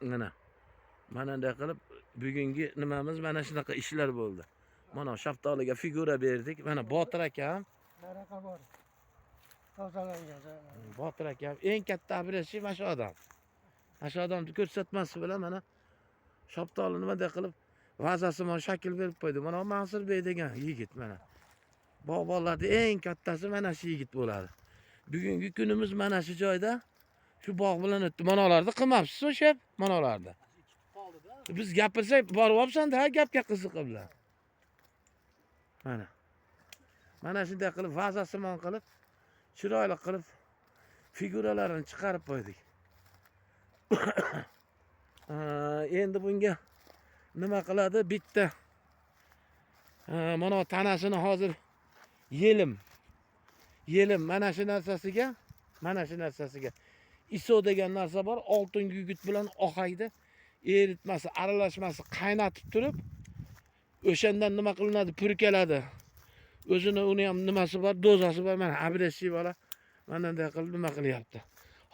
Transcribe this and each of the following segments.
Mana. Mana bunday qilib bugungi nimamiz mana shunaqa ishlar bo'ldi. Mana shaftoliga figura berdik. Mana Botir akam, Maraqa bor. Tozalangan. Botir akam eng katta obrazchi mana shu odam. Mana shu odamni ko'rsatmasi bilan mana shaftoli nimaday qilib vazasimon shakl berib qo'ydi. Mana Mansurbey degan yigit mana. Bog'bonlarning eng kattasi mana shu yigit bo'ladi. Bugungi kunimiz mana shu joyda shu bog' bilan o'tdi. Mana ularni qilmabsiz o'sha, mana ularni. Biz gapirsak borib olibsan-da gapga qiziqiblar. Mana. Mana shunday qilib vazasimon qilib chiroyli qilib figuralarini chiqarib qo'ydik. Endi bunga nima qiladi? Bitta mana tanasini hozir yelim. Yelim mana shu narsasiga, mana shu narsasiga ISO degan narsa bor, oltin gugut bilan ohangda eritmasi, aralashmasi qaynatib turib, o'shandan nima qilinadi? Purkaladi. O'zini uni ham nimasi bor, dozasi bor. Mana obrazchi bola mana bunday qilib nima qilyapti.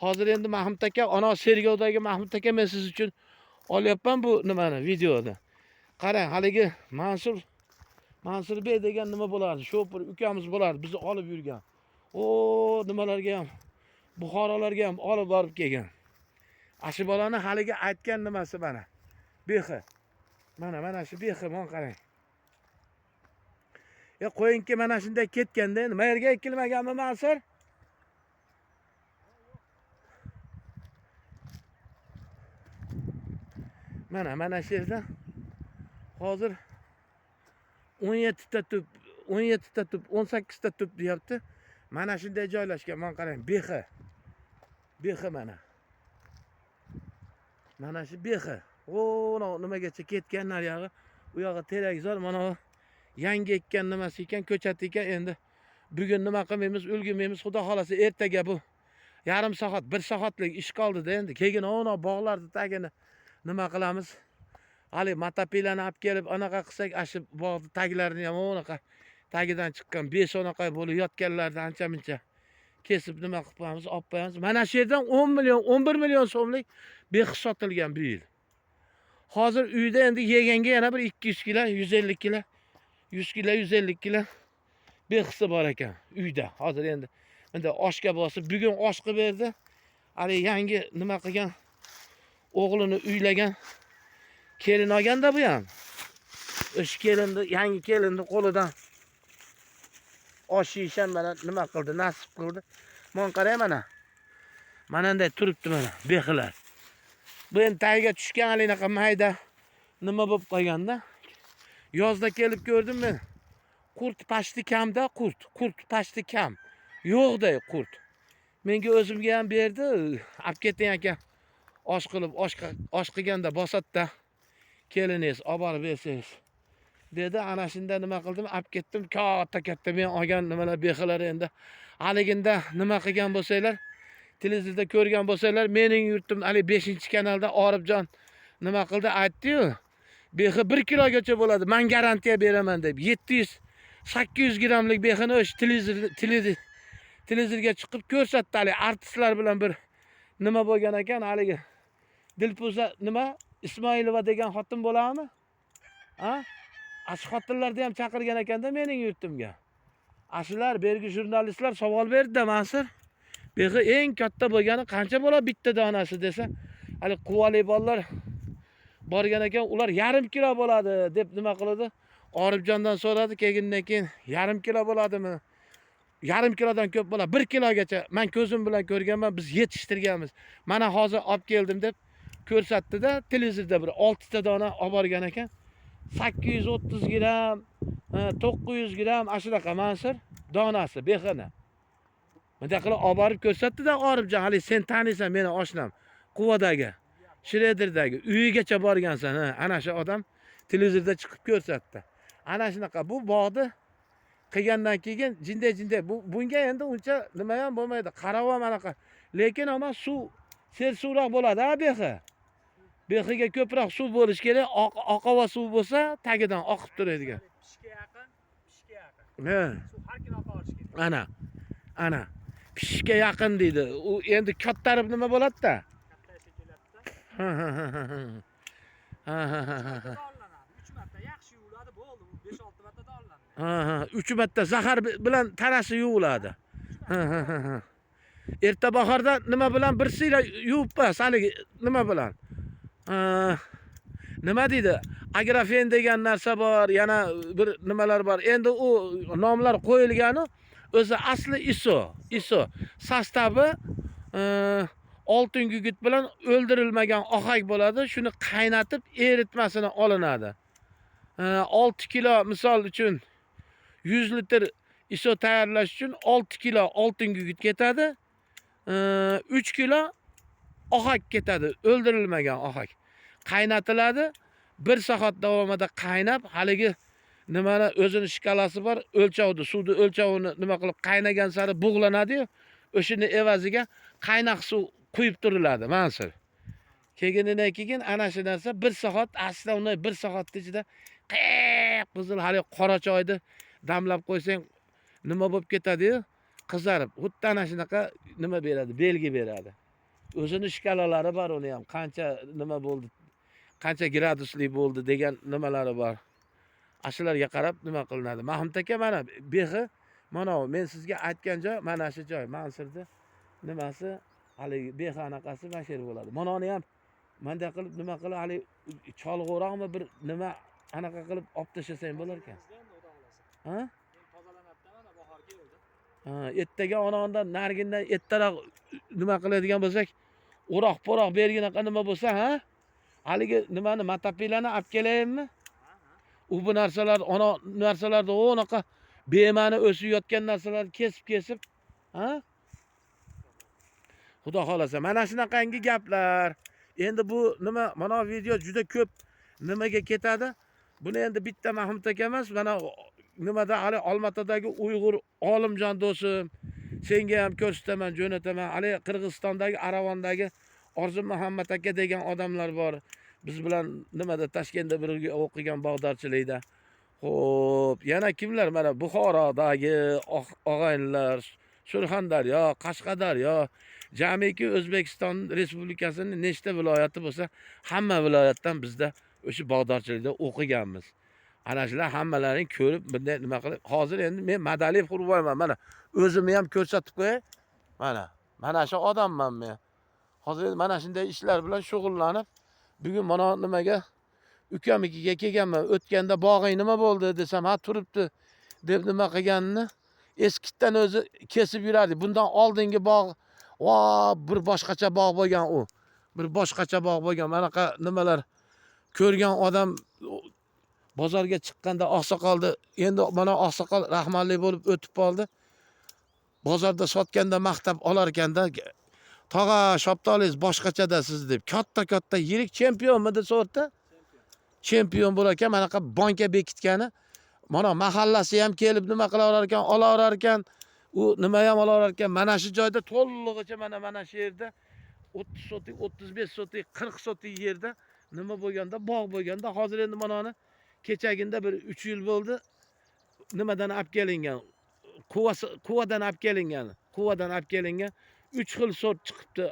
Hozir endi Mahmud aka, ana Sergovdagi Mahmud aka, men siz uchun olyapman bu nimani, videoni. Qarang, haligi Mansurbey degan nima bo'lardi? Shopir ukamiz bo'lardi, bizni olib yurgan. O, nimalarga ham, Buxorolarga ham olib borib kelgan. Shu bolani haligi aytgan nimasi mana. Bexi. Mana mana shu bexi, mana qarang. Ya qo'yingki mana shunday ketganda endi mayerga ekilmaganmi Mansur? Mana mana shu yerda hozir 17 ta tub, 17 ta tub, 18 ta tub deyapti. Mana shunday joylashgan. Mana qarang, bexi. Bexi mana. Mana shu bexi. O, nimagacha ketgan nariyog'i. U yog'i terakzor, mana u yangi ekkan nimasi ekan, ko'chati ekan. Endi bugun nima qilmaymiz, ulgurmaymiz. Xudo xolasa ertaga bu yarim soat, 1 soatlik ish qoldida endi. Keyin ona bog'larni tagini nima qilamiz? Hali motopilani olib kelib anaqa qilsak, ana shu bog'ni taglarini ham unaqa tagidan chiqqan 5 onaqa bo'lib yotganlarni ancha muncha kesib nima qilib qo'yamiz, olib qo'yamiz. Mana shu yerdan 10 million, 11 million so'mlik bexi sotilgan bu yil. Hozir uyda endi yeganga yana bir 200 kilo, 150 kilo, 100 kilo, 150 kilo bexisi bor ekan uyda. Hozir endi bunday oshga bosib, bugun osh qilib berdi. Hali yangi nima qilgan, o'g'lini uylagan, kelin olganda bu ham. O'sha kelinni, yangi kelinni qo'lidan osh yeyish ham mana nima qildi, nasib qildi. Mana qarang mana. Mana bunday turibdi mana bexilar. Bu endi tagiga tushgan halinaqa mayda nima bo'lib qolganda. Yozda kelib ko'rdim men. Qurt pashti kamda, qurt, qurt pashti kam. Yo'qday qurt. Menga o'zimga ham berdi, olib keting aka. Osh qilib, osh qilganda bosatda keliningiz olib borib bersangiz dedi. Ana shunda nima qildim, olib ketdim. Katta katta men olgan nimalar bexilar endi. Haliginda nima qilgan bo'lsanglar, televizorda ko'rgan bo'lsanglar, mening yurtim hali 5-kanalda Orifjon nima qildi aytdi-yu, bexi 1 kilogacha bo'ladi, men garantiya beraman deb. 700-800 grammlik bexini o'sha televizorga chiqib ko'rsatdi. Hali artistlar bilan bir nima bo'lgan ekan, haligi Dilfuza nima Ismoilova degan xotin bo'ladimi? Ha? Ashu xotinlarni ham chaqirgan ekanda mening yurtimga. Ashular bergi jurnalistlar savol berdi-da Mansur. Bexi eng katta bo'lgani qancha bo'ladi bitta donasi desa, hali quvali bolalar borgan ekan, ular yarim kilo bo'ladi deb nima qiladi? Orifjondan so'radi, keyin keyin yarim kilo bo'ladimi? Yarim kilodan ko'p bo'ladi, 1 kilogacha men ko'zim bilan ko'rganman, biz yetishtirganmiz. Mana hozir olib keldim deb ko'rsatdi-da, televizorda bir 6 ta dona olib borgan ekan. 830 gram, 900 gram ana shunaqa Mansur donasi bexini. Bunday qilib olib borib ko'rsatdi-da Orifjon, hali sen taniysan meni oshnam, Quvadagi, Shrederdagi uyigacha borgansan, ha, ana shu odam televizorda chiqib ko'rsatdi. Ana shunaqa bu bog'ni qilgandan keyin jinday-jinday bunga endi uncha nima ham bo'lmaydi, qarab ham anaqa. Lekin ammo suv sersuvroq bo'ladi, ha, bexi. Bexiga ko'proq suv bo'lish kerak, oqova suv bo'lsa tagidan oqib turadigan. Pishga yaqin, pishga yaqin. Ha. Suv har kuni oqib olish kerak. Ana. Ana. Pishga yaqin deydi. U endi kattarib nima bo'ladi-da? Katta esa keladida. Ha ha ha ha. Ha ha ha Uch ha. marta dorilanadi. 3 marta yaxshi yuviladi, bo'ldi. U 5-6 marta dorilanadi. Ha ha. 3 marta zahar bilan tanasi yuviladi. Ha ha ha ha. Erta bahorda nima bilan bir siyla yuvib bas haligi nima bilan? Ha, nima deydi? Agrafen degan narsa bor, yana bir nimalar bor. Endi u nomlar qo'yilgani o'zi asli ISO, ISO sostavi oltin gugurt bilan o'ldirilmagan ohak bo'ladi. Shuni qaynatib eritmasini olinadi. 6 kilo misol uchun 100 litr ISO tayyorlash uchun 6 kilo oltin gugurt ketadi. 3 kilo ohak ketadi, o'ldirilmagan ohak. Qaynatiladi. 1 soat davomida qaynab, haligi nimani o'zini shkalasi bor, o'lchovni, suvni o'lchovini nima qilib qaynagan sari bug'lanadi-yu, o'shini evaziga qaynoq suv quyib turiladi, mansur. Keyin keyin ana shu narsa 1 soat, aslida uni 1 soatning ichida qip qizil hali qora choyni damlab qo'ysang nima bo'lib ketadi-yu, qizarib, xuddi ana shunaqa nima beradi, belgi beradi. O'zini shkalalari bor uni ham, qancha nima bo'ldi, qancha gradusli bo'ldi degan nimalari bor. Ashularga qarab nima qilinadi. Mahmud aka mana bexi, mana men sizga aytgan joy mana shu joy, Mansurni nimasi haligi bexi anaqasi mana shu yer bo'ladi. Mana uni ham bunday qilib nima qilib hali cholg'uroqmi bir nima anaqa qilib olib tashlasang bo'lar ekan. Endi xudo xolasa. Ha? Endi tozalanadi mana bahor keldi. Ha, ertaga onondan nargindan ertaroq nima qiladigan bo'lsak, o'roq po'roq berginaqa nima bo'lsa, ha? Haligi nimani matapilarni olib kelayinmi? Ha, ha. U bu narsalar, ona narsalarda unaqa bema'ni o'sib yotgan narsalarni kesib-kesib, ha? Xudo xolasa, mana shunaqangi gaplar. Endi bu nima, mana video juda ko'p nimaga ketadi? Buni endi bitta Mahmud aka emas, mana nimada hali Olmaotadagi Uyg'ur Olimjon do'stim, senga ham ko'rsataman, jo'nataman. Hali Qirg'izistondagi Aravondagi Orzu Muhammad aka degan odamlar bor. Biz bilan nimada Toshkentda birga o'qigan bog'dorchilikda. Xo'p, yana kimlar mana Buxorodagi og'aynilar, Surxondaryo, Qashqadaryo, jamiki O'zbekiston Respublikasining nechta viloyati bo'lsa, hamma viloyatdan bizda o'sha bog'dorchilikda o'qiganmiz. Ana shular hammalaring ko'rib bunday nima qilib, hozir endi men Madaliyev Qurbonman, mana o'zimni ham ko'rsatib qo'yay. Mana, mana shu odamman men. Hozir endi mana shunday ishlar bilan shug'ullanib, bugun mana nimaga ukamnikiga kelganman. O'tganda bog'ing nima bo'ldi desam, ha turibdi deb nima qilganini eskitdan o'zi kesib yurardi. Bundan oldingi bog' va bir boshqacha bog' bo'lgan u. Bir boshqacha bog' bo'lgan. Manaqa nimalar ko'rgan odam bozorga chiqqanda oqsoqolni, endi mana oqsoqol rahmatli bo'lib o'tib qoldi. Bozorda sotganda maqtab olar ekanda, tog'a shoptolingiz boshqachada siz deb. Katta-katta yirik chempionmi so'rtda? Chempion bo'lar ekan, manaqa banka bekitgani. Mana mahallasi ham kelib nima qilaverar ekan, olaverar ekan. U nima ham olaverar ekan. Mana shu joyda to'lig'icha mana shu yerda 30 sotik, 35 sotik, 40 sotik yerda nima bo'lganda, bog' bo'lganda, hozir endi mana uni kechaginda bir 3 yil bo'ldi. Nimadan olib kelingan? Quvadan olib kelingan. Quvadan olib kelingan 3 xil sort chiqibdi.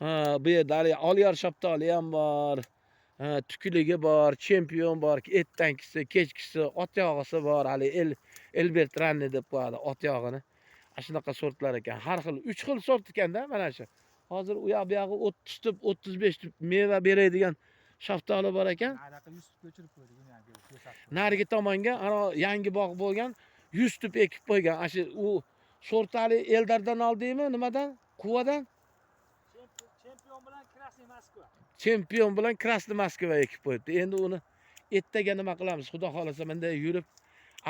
Ha, bu yerda hali Olyor shaftoli ham bor. Ha, tukligi bor, chempion bor, ertankisi, kechkisi, ot yog'isi bor, hali Elbert Ranni deb qo'yadi ot yog'ini. Ana shunaqa sortlar ekan. Har xil 3 xil sort ekanda mana shu. Hozir u yoq bu yog'i 30 tup, 35 tup meva beradigan shaftoli bor ekan. Anaqa 100 tup ko'chirib qo'ydik, uni ham ko'rsatib. Narigi tomonga ana yangi bog' bo'lgan 100 tup ekib qo'ygan. Ana shu u sortali Eldardan oldingmi, nimadan? Quvadan? Chempion bilan Krasniy Moskva. Chempion bilan Krasniy Moskva ekib qo'yibdi. Endi uni ertaga nima qilamiz? Xudo xolasa bunday yurib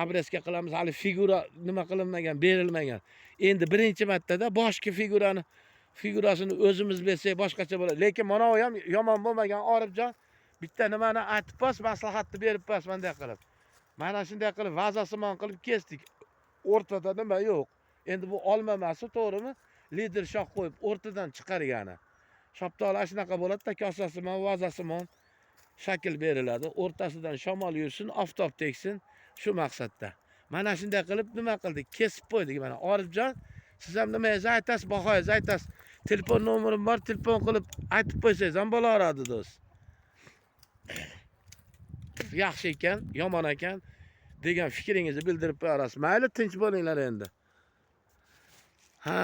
obrezka qilamiz. Hali figura nima qilinmagan, berilmagan. Endi birinchi martada boshqi figurasini o'zimiz bersak boshqacha bo'ladi. Lekin mana u ham yomon bo'lmagan Orifjon bitta nimani aytib bos, maslahatni berib bos bunday qilib. Mana shunday qilib vazasimon qilib kesdik. O'rtada nima yo'q. Endi bu olma emas, to'g'rimi? Lider shox qo'yib o'rtadan chiqargani. Shaftoli ana shunaqa bo'ladi-da, kosasimon, vazasimon shakl beriladi. O'rtasidan shamol yursin, oftob tegsin shu maqsadda. Mana shunday qilib nima qildik? Kesib qo'ydik mana. Orifjon, siz ham nimangizni aytasiz, bahoyingizni aytasiz. Telefon nomerim bor, telefon qilib aytib qo'ysangiz ham bo'laveradi, do'st. Yaxshi ekan, yomon ekan degan fikringizni bildirib qo'yarasiz. Mayli, tinch bo'linglar endi. Ha,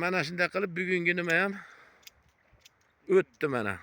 mana shunday qilib bugungi nima ham o'tdi mana.